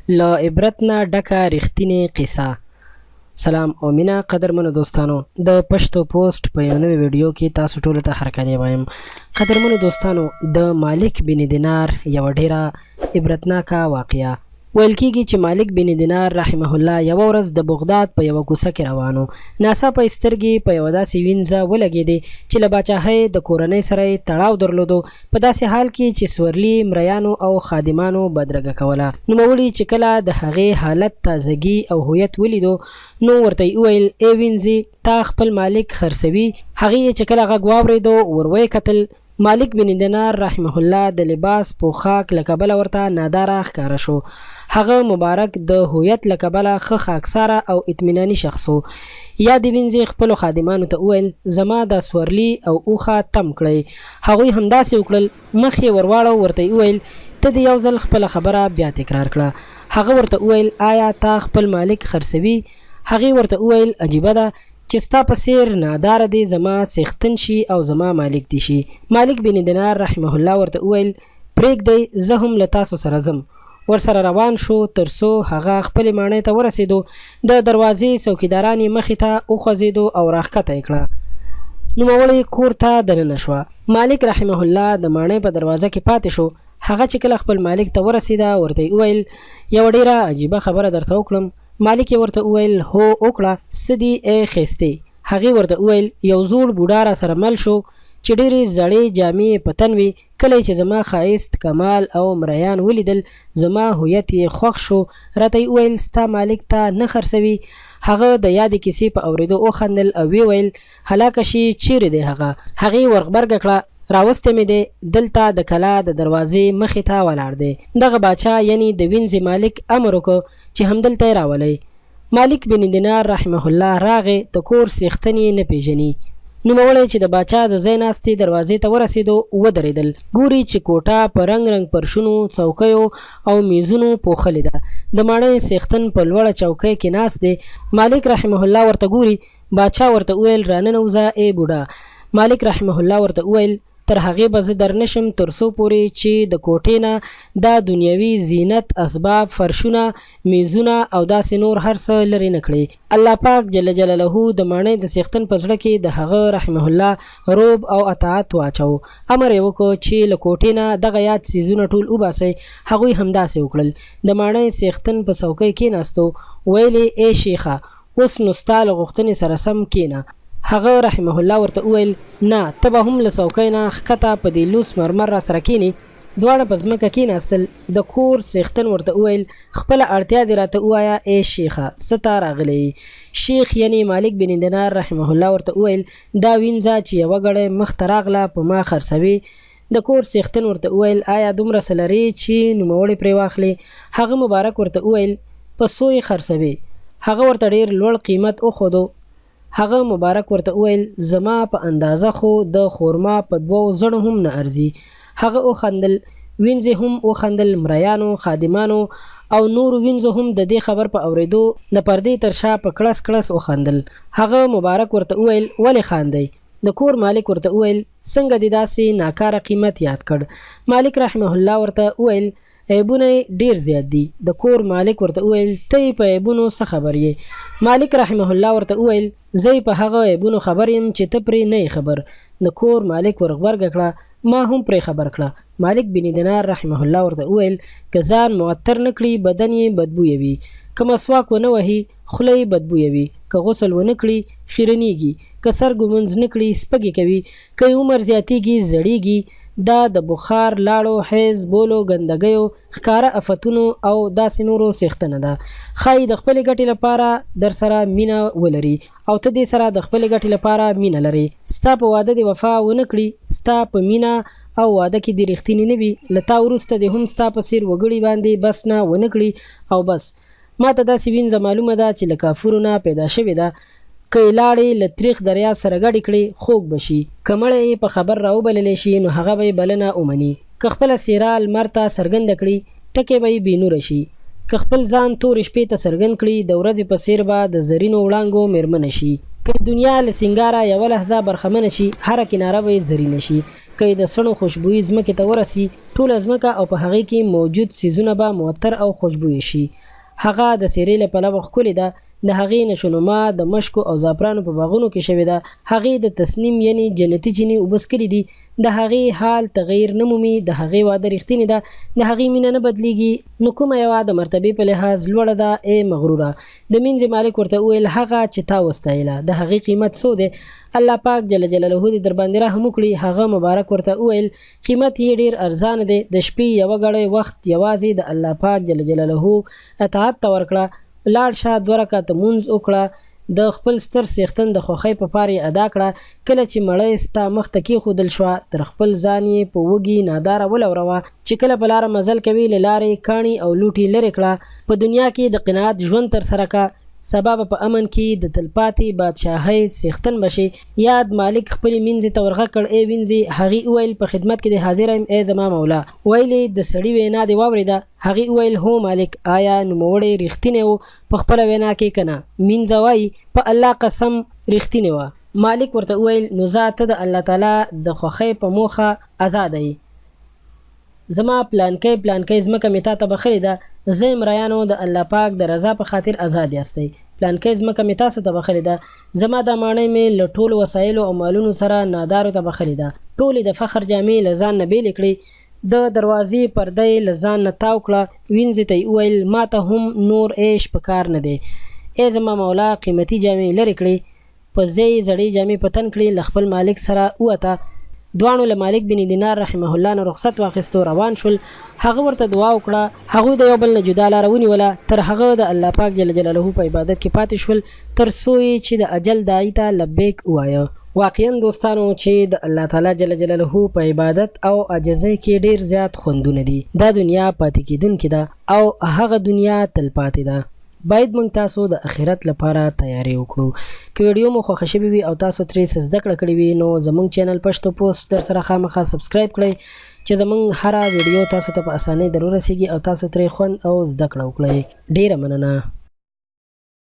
له عبرت نه ډکه رښتینې قصه. سلام او مینه قدرمنو دوستانو، د پښتو پوسټ په یو نوې ویډیو کې تاسو ټولو ته هرکلی وایم. قدرمنو دوستانو، د مالک بن دینار یوه ډیره عبرتناکه واقعه. ویل کیږي چې مالک بن دینار رحمه الله یوه ورځ د بغداد په یوه کوڅه کې روان و. ناڅاپه یې سترګې په یوه داسې وینځه ولګېدې چې له باچاهۍ د کورنۍ سره یې تړاو درلودو، په داسې حال کې چې سورلي، مریانو او خادمانو بدرګه کوله. نوموړي چې کله د هغې حالت، تازګي او هویت ولیدو نو ورته یې وویل، ای وینځې! تا خپل مالک خرڅوي؟ هغې یې چې کله غږ واورېدو ور ویې کتل، مالک بن دینار رحمه الله د لباس، پوښاک، له کبله ورته ناداره ښکاره شو. هغه مبارک د هویت له کبله ښه خاکساره او اطمیناني شخص و. یادې وینځې خپلو خادمانو ته وویل، زما دا سورلي او اوښه تم کړئ. هغوی همداسې وکړل، مخ یې ورواړاو ورته یې وویل، ته دې یو ځل خپله خبره بیا تکرار کړه. هغه ورته وویل، آیا تا خپل مالک خرڅوي؟ هغې ورته وویل، عجیبه ده چې ستا په څېر ناداره دې زما څښتن شي او زما مالک دې شي. مالک بن دینار رحمه الله ورته وویل، پرېږدئ زه هم له تاسو سره ځم. ورسره روان شو تر څو هغه خپلې ماڼۍ ته ورسېدو، د دروازې څوکیداران یې مخې ته وخوځېدو او راښکته یې کړه. نوموړې کور ته دننه شوه. مالک رحمه الله د ماڼۍ په دروازه کې پاتې شو، هغه چې کله خپل مالک ته ورسېده ورته یې وویل، یوه ډېره عجیبه خبره درته وکړم؟ مالک یې ورته وویل، هو وکړه، څه دي ای ښیستې؟ هغې ورته وویل، یو زوړ بوډا راسره مل شو چې ډېرې زړې جامې یې په تن وې، کله یې چې زما ښایست، کمال او مریان ولیدل، زما هویت یې خوښ شو، راته یې وویل، ستا مالک تا نه خرڅوي؟ هغه د یادې کیسې په اورېدو وخندل او ویې ویل، هلاکه شي، چېرې دی هغه؟ هغې ورغبرګه کړه، راوستی مې دی، دلته د کلا د دروازې مخې ته ولاړ دی. دغه باچا یعنې د وینځې مالک امر وکړ چې همدلته یې راولئ. مالک بن دینار رحمه الله راغی، د کور څښتن یې نه پېژني. نوموړی چې د باچا د ځای ناستې دروازې ته ورسېدو، ودرېدل. ګوري چې کوټه په رنګ رنګ پرشونو، څوکیو او مېزونو پوښلې ده. د ماڼۍ څښتن په لوړه چوکۍ کې ناست دی. مالک رحمه الله ورته ګوري. باچا ورته وویل، راننوځه ای بوډا! مالک رحمه الله ورته وویل، تر هغې به زه در نه شم تر څو پورې چې د کوټې نه دا دنیوي زینت، اسباب، فرشونه، میزونه او داسې نور هر څه لرې نه کړې. الله پاک جل جلاله د ماڼۍ د څښتن په زړه کې د هغه رحمه الله رعب او اطاعت واچو. امر یې وکړ چې له کوټې نه دغه یاد څیزونه ټول وباسئ، هغوی همداسې وکړل. د ماڼۍ څښتن په څوکۍ کېناستو، ویل یې، ای شیخه! اوس نو ستا له غوښتنې سره سم کېنه. هغه رحمه الله ورته وویل، نه، ته به هم له څوکۍ نه ښکته په دې لوڅ مرمر راسره کېنې. دواړه په ځمکه کېناستل، د کور څښتن ورته وویل، خپله اړتیا دې راته ووایه ای شیخه، څه ته راغلی یې؟ شیخ یعنې مالک بن دینار رحمه الله ورته وویل، دا وینځه چې یوه ګړی مخته راغله په ما خرڅوې؟ د کور څښتن ورته وویل، آیا دومره څه لرې چې نوموړې پرې واخلې؟ هغه مبارک ورته وویل، په څو یې خرڅوې؟ هغه ورته ډېر لوړ قیمت وښودو. هغه مبارک ورته وویل، زما په اندازه خو د خورما په دوو زڼو هم نه ارزي. هغه وخندل، وینځې هم وخندل، مریانو، خادمانو او نورو وینځو هم د دې خبر په اورېدو د پردې تر شا په کړس کړس وخندل. هغه مبارک ورته وویل، ولې خاندئ؟ د کور مالک ورته وویل، څنګه دې داسې ناکاره قیمت یاد کړ؟ مالک رحمه الله ورته وویل، عیبونه یې ډېر زیات دي. د کور مالک ورته وویل، ته یې په عیبونو څه خبر یې؟ مالک رحمه الله ورته وویل، زه یې په هغه عیبونو خبر یم چې ته پرې نه یې خبر. د کور مالک ورغبرګه کړه، ما هم پرې خبر کړه. مالک بن دینار رحمه الله ورته وویل، که ځان معطر نه کړي، بدن یې بدبویه وي. که مسواک ونه وهي، خوله یې بدبویه وي، که غسل ونه کړي، خیرنېږي، که سر ږمونځ نه کړي، سپږې کوي، که یې عمر زیاتېږي، زړېږي، دا د بخار، لاړو، حیض، بولو، ګندګیو، ښکاره افتونو او داسې نورو څښتنه ده. ښايي د خپلې ګټې لپاره درسره مینه ولري او ته دې سره د خپلې ګټې لپاره مینه لرې. ستا په واده دې وفا ونه کړي، ستا په مینه او واده کې دې رښتینی نه وي، له تا وروسته دې هم ستا په څېر وګړي باندې بسنه ونه کړي او بس. ماته داسې وینځه معلومه ده چې له کافورو نه پیدا شوې ده، که یې لاړې له تریخ دریاب سره ګډې کړې خوږ به شي، که مړی یې په خبر راوبللی شي نو هغه به یې بلنه ومني، که خپله څېره لمر ته څرګنده کړي ټکی به یې بې نوره شي، که خپل ځان تورې شپې ته څرګند کړي د ورځې په څېر به د زرینو وړانګو مېرمنه شي. که یې دنیا له سینګاره یوه لحظه برخمنه شي، هره کناره به یې زرینه شي. که یې د څڼو خوشبویي ځمکې ته ورسي، ټوله ځمکه او په هغې کې موجود څیزونه به معطر او خوشبویه شي. هغه د څېرې له پلوه ښکلې ده، د هغې نشونما د مشکو او زعفرانو په باغونو کې شوې ده، هغې د تسنیم یعنې جنتي چینې اوبه څکلې دي، د هغې حال تغیر نه مومي، د هغې وعده رښتینې ده، د هغې مینه نه بدلېږي، نو کومه یوه د مرتبې په لحاظ لوړه ده، ای مغروره؟ د مینځې مالک ورته وویل، هغه چې تا وستایله، د هغې قیمت څو دی؟ الله پاک جل جلاله دې درباندې رحم وکړي، هغه مبارک ورته وویل، قیمت یې ډېر ارزانه دی، د شپې یوه ګړی وخت یوازې د الله پاک جل جلاله اطاعت ته ورکړه، لاړ شه دوه رکعته لمونځ وکړه، د خپل ستر څښتن د خوښۍ په پار یې ادا کړه، کله چې مړۍ ستا مخ ته کېښودل شوه، تر خپل ځان یې په وږي ناداره ولوروه، چې کله په لاره مزل کوې له لارې کاڼي او لوټي لرې کړه، په دنیا کې د قناعت ژوند ترسره که، سبا به په امن کې د تلپاتې بادشاهۍ څښتن به شې. یاد مالک خپلې مینځې ته ورغږ کړ، ای وینځې! هغې وویل، په خدمت کې دې حاضره یم، ای زما مولا! ویل یې، د سړي وینا دې واورېده؟ هغې وویل، هو مالک! آیا نوموړی رښتینی و په خپله وینا کې که نه؟ مینځه وایي، په الله قسم رښتینی وه. مالک ورته وویل، نو ځه ته د الله تعالی د خوښۍ په موخه ازاده یې. زما پلانکۍ پلانکۍ ځمکه مې تاته بخښلې ده، ځئ مریانو د الله پاک د رضا په خاطر ازاد یاستئ، پلانکۍ ځمکه مې تاسو ته بخښلې ده، زما دا ماڼۍ مې له ټولو وسایلو او مالونو سره نادارو ته بخښلې ده. ټولې د فخر جامې له ځان نه بېلې کړې، د دروازې پرده یې له ځان نه تاو کړه، وینځې ته یې وویل، ماته هم نور عیش په کار نه دی، ای زما مولا قیمتي جامې یې لرې کړې، په ځای یې زړې جامې په تن کړې، له خپل مالک سره ووته، دواړو له مالک بن دینار رحمه الله نه رخصت واخیستو، روان شول، هغه ورته دعا وکړه، هغوی د یو بل نه جدا لاره ونیوله، تر هغه د الله پاک جل جلاله په عبادت کې پاتې شول، تر څو یې چې د اجل داعي ته لبیک ووایه. واقعا دوستانو چې د الله تعالی جل جلاله په عبادت او عاجزۍ کې ډېر زیات خوندونه دي، دا دنیا پاتې کېدونکې ده او هغه دنیا تلپاتې ده. باید موږ تاسو د اخرت لپاره تیاری وکړو. که ویډیو مو خوښه شوې وي او تاسو ترې څه زده کړه کړې وي نو زموږ چینل پښتو پوسټ در سره خامخا سبسکرایب کړئ چې زموږ هره ویډیو تاسو ته په اسانۍ در ورسیږي او تاسو ترې خوند او زده کړه وکړئ. ډیره مننه.